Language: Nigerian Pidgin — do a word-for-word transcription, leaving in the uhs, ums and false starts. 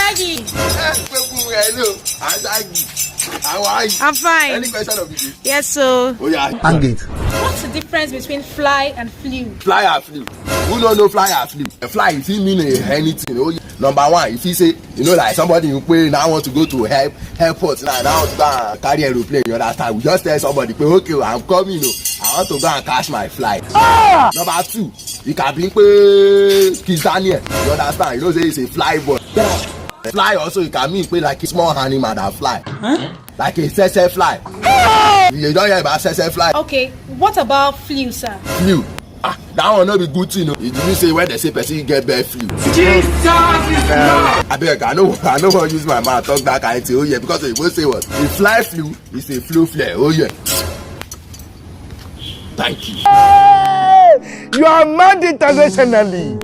Hello, Azagi. How are you? I'm fine. Any question of the day? Yes, so Oh yeah. Hang it. What's the difference between fly and flew? Fly and flew. Who no know fly and flew? A fly, if he mean eh, anything. Oh, yeah. Number one, if he say, you know, like somebody you pay now want to go to help airport now, now want to go and carry aeroplane. You understand? We just tell somebody, pé, okay, I'm coming. Oh, I want to go and catch my flight. Number two, you can bring pé Kiss Daniel. You understand? You know, say it's a fly boy. Fly also, you can mean pé like a small animal that fly. Like a tsetse fly. You don't hear about tsetse fly? Okay, what about flew, sir? Flew. Ah, that one no be good thing. Oh. You mean say when they say person get bad flu? Jesus is Lord. I beg, I know, I know what use my mouth talk that kind of thing. Oh yeah, because you go say what? A fly flew is a flu flare. Oh yeah. Thank you. You are mad internationally.